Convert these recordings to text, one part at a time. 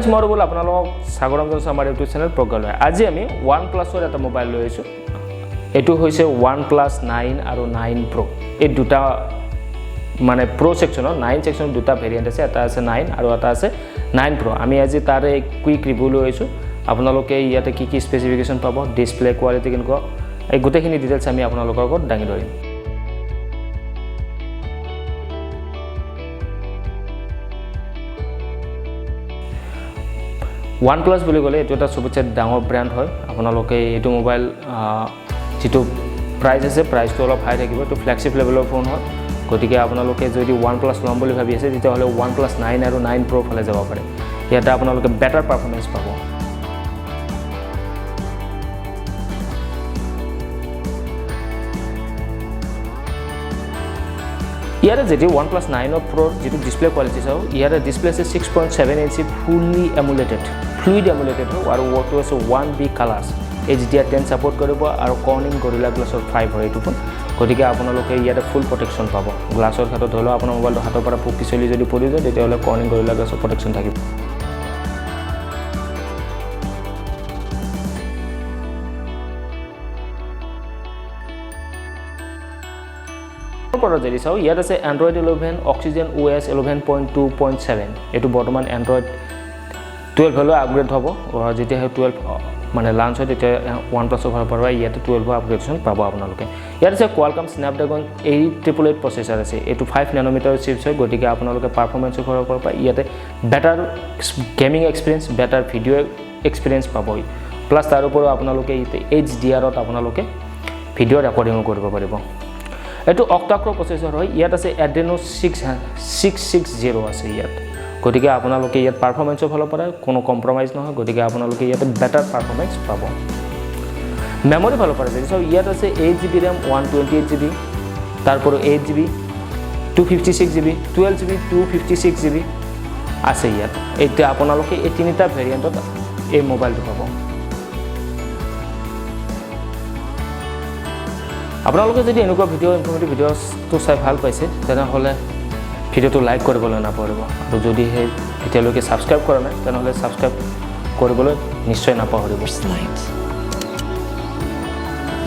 Friends, মই বোলো আপোনালোকক স্বাগতম জনাইছোঁ আমাৰ ইউটিউব চেনেল প্ৰজ্ঞালয়। আজি আমি ওৱান প্লাছৰ এটা মোবাইল লৈ আহিছোঁ। এইটো হৈছে ওৱান প্লাছ 9 আৰু 9 প্ৰ'। এই দুটা মানে প্ৰ' ছেকশ্যনত, 9 ছেকশ্যনত দুটা ভেৰিয়েণ্ট আছে, এটা আছে 9 আৰু এটা আছে 9 প্ৰ'। আমি আজি তাৰে কুইক ৰিভিউ লৈ আহিছোঁ। আপোনালোকে ইয়াতে কি কি স্পেচিফিকেশ্যন পাব, ডিছপ্লে কোৱালিটি কেনেকুৱা, এই গোটেইখিনি ডিটেইলছ আমি আপোনালোকৰ আগত দাঙি ধৰিম। ওৱান প্লাছ বুলি ক'লে এইটো এটা চবতছে ডাঙৰ ব্ৰেণ্ড হয়। আপোনালোকে এইটো মোবাইল যিটো প্ৰাইচ আছে, প্ৰাইচটো অলপ হাই থাকিব। এইটো ফ্লেগশ্বিপ লেভেলৰ ফোন হয়। গতিকে আপোনালোকে যদি ওৱান প্লাছ ল'ম বুলি ভাবি আছে, তেতিয়াহ'লে ওৱান প্লাছ 9 আৰু 9 প্ৰ' ফালে যাব পাৰে। ইয়াতে আপোনালোকে বেটাৰ পাৰফৰ্মেঞ্চ পাব। ইয়াৰে যদি ওৱান প্লাছ 9ৰ প্ৰ' যিটো ডিছপ্লে কোৱালিটি চাওঁ, ইয়াৰে ডিছপ্লে আছে 6.7 ইঞ্চি ফুল্লি এমুলেটেড, ফ্লুইড এমুলেটেড হয় আৰু ৱৰ্কটো আছে 1B colours, HDR 10 support কৰিব আৰু কৰ্ণিং গৰিলা গ্লাছৰ 5 হয় এইটো ফোন। গতিকে আপোনালোকে ইয়াতে ফুল প্ৰটেকশ্যন পাব। গ্লাছৰ ক্ষেত্ৰত ধৰি লওক আপোনাৰ মোবাইলটো হাতৰ পৰা পিছলি যদি পৰি যায়, তেতিয়াহ'লে কৰ্ণিং গৰিলা গ্লাছৰ প্ৰটেকশ্যন থাকিব। পৰা যদি চাওঁ, ইয়াত আছে এণ্ড্ৰইড 11, অক্সিজেন অ' এছ 11.2.7। এইটো বৰ্তমান এণ্ড্ৰইড 12 হ'লেও আপগ্ৰেড হ'ব। যেতিয়া সেই 12 মানে লাঞ্চ হয়, তেতিয়া ওৱান প্লাছৰ ফালৰ পৰা ইয়াতে 12ৰ আপগ্ৰেডেশ্যন পাব আপোনালোকে। ইয়াত আছে কোৱালকাম স্নেপড্ৰেগন 8888 প্ৰচেছৰ আছে। এইটো 5 নেন'মিটাৰ চিপছ হয়। গতিকে আপোনালোকে পাৰফৰ্মেঞ্চৰ ফালৰ পৰা ইয়াতে better gaming experience, better video experience পাব। প্লাছ তাৰ উপৰিও আপোনালোকে ইয়াতে এইচ ডি আৰত আপোনালোকে ভিডিঅ' ৰেকৰ্ডিঙো কৰিব পাৰিব। এইটো অক্টাক'ৰ প্ৰচেছৰ হয়। ইয়াত আছে এড্ৰেনো 6660 আছে ইয়াত। গতিকে আপোনালোকে ইয়াত পাৰফৰ্মেঞ্চৰ ফালৰ পৰা কোনো কম্প্ৰমাইজ নহয়। গতিকে আপোনালোকে ইয়াতে বেটাৰ পাৰফৰ্মেঞ্চ পাব। মেমৰি ফালৰ পৰা যদি চাওঁ, ইয়াত আছে 8 GB RAM, 128 GB, তারপরে 8 GB, 256 GB, 12 GB, 256 GB আছে ইয়াত। এতিয়া আপোনালোকে এই তিনিটা ভেৰিয়েণ্টত এই মোবাইলটো পাব। আপোনালোকে যদি এনেকুৱা ভিডিঅ', ইনফৰ্মেটিভ ভিডিঅ'টো চাই ভাল পাইছে, তেনেহ'লে ভিডিঅ'টো লাইক কৰিবলৈ নাপাহৰিব আৰু যদি সেই এতিয়ালৈকে ছাবস্ক্ৰাইব কৰা নাই, তেনেহ'লে ছাবস্ক্ৰাইব কৰিবলৈ নিশ্চয় নাপাহৰিব। Light.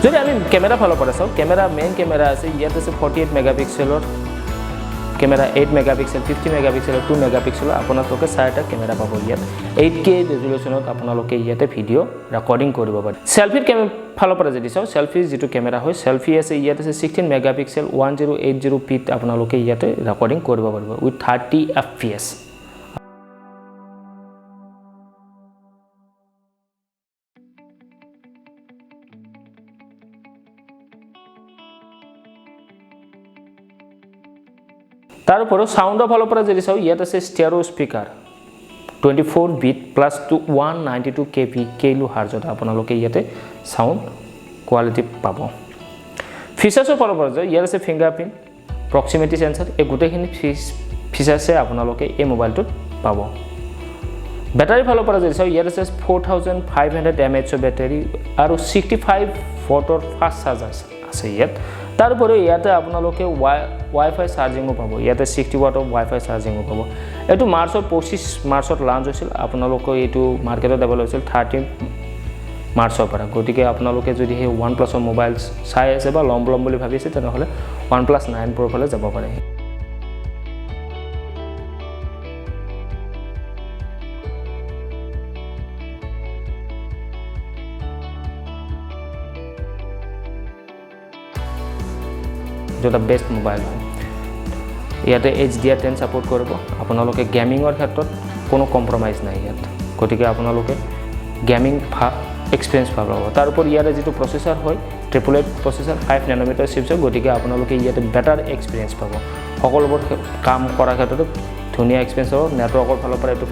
যদি আমি কেমেৰা ফালৰ পৰা চাওঁ, কেমেৰা, মেইন কেমেৰা আছে ইয়াত আছে 48 মেগাপিক্সেলৰ কেমেৰা, 8 মেগাপিক্সেল, 50 মেগাপিক্সেলৰ, 2 মেগাপিক্সেলৰ, আপোনালোকে চাৰিটা কেমেৰা পাব ইয়াত। 8K ৰেজুলেশ্যনত আপোনালোকে ইয়াতে ভিডিঅ' ৰেকৰ্ডিং কৰিব পাৰে। চেল্ফিৰ ফালৰ পৰা যদি চাওঁ, চেল্ফিৰ যিটো কেমেৰা হয়, চেল্ফি আছে ইয়াত আছে 16 মেগাপিক্সেল, 1080পিত আপোনালোকে ইয়াতে ৰেকৰ্ডিং কৰিব পাৰিব উইথ 30 FPS। তাৰ উপৰিও চাউণ্ডৰ ফালৰ পৰা যদি চাওঁ, ইয়াত আছে ষ্টেৰ' স্পীকাৰ, 24 bit plus 192 KV কেইলো হাৰ্জত আপোনালোকে ইয়াতে চাউণ্ড কোৱালিটি পাব। ফিচাৰ্ছৰ ফালৰ পৰা যায়, ইয়াত আছে ফিংগাৰ প্ৰিণ্ট, প্ৰক্সিমিটি চেঞ্চাৰ, এই গোটেইখিনি ফিচাৰ্ছে আপোনালোকে এই মোবাইলটোত পাব। বেটাৰীৰ ফালৰ পৰা যদি চাওঁ, ইয়াত আছে 4500 এম এইচৰ বেটাৰী আৰু 65 ৱাটৰ ফাষ্ট চাৰ্জাৰ আছে ইয়াত। তাৰ উপৰিও ইয়াতে আপোনালোকে ৱাই ফাই চাৰ্জিঙো পাব। ইয়াতে 60 ৱাটৰ ৱাই ফাই চাৰ্জিঙো পাব। এইটো মাৰ্চৰ 25 মাৰ্চত লাঞ্চ হৈছিল। আপোনালোকৰ এইটো মাৰ্কেটত এভেইলেবল হৈছিল 13 মাৰ্চৰ পৰা। গতিকে আপোনালোকে যদি সেই ওৱান প্লাছৰ মোবাইল চাই আছে বা ল'ম ল'ম বুলি ভাবিছে, তেনেহ'লে ওৱান প্লাছ 9 প্ৰ' ফালে যাব পাৰে। এইটো এটা বেষ্ট মোবাইল হয়। ইয়াতে HDR 10 support কৰিব। আপোনালোকে গেমিঙৰ ক্ষেত্ৰত কোনো কম্প্ৰমাইজ নাই ইয়াত। গতিকে আপোনালোকে গেমিং এক্সপিৰিয়েঞ্চ ভাল পাব। তাৰ উপৰি ইয়াতে যিটো প্ৰচেছৰ হয়, 888 প্ৰচেছৰ, 5 নেন'মিটাৰ চিপছ হয়। গতিকে আপোনালোকে ইয়াতে বেটাৰ এক্সপিৰিয়েঞ্চ পাব। সকলোবোৰ কাম কৰাৰ ক্ষেত্ৰতো ধুনীয়া এক্সপিৰিয়েঞ্চ হ'ব। নেটৱৰ্কৰ ফালৰ পৰা এইটো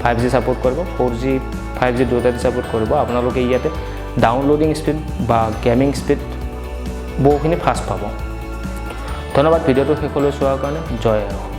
5G support কৰিব, 4G, 5G দুয়োটাতে ছাপোৰ্ট কৰিব। আপোনালোকে ইয়াতে ডাউনলোডিং স্পীড বা গেমিং স্পীড বহুখিনি ফাষ্ট পাব। ধন্যবাদ ভিডিঅ'টো শেষলৈ চোৱাৰ কাৰণে। জয় আই অসম।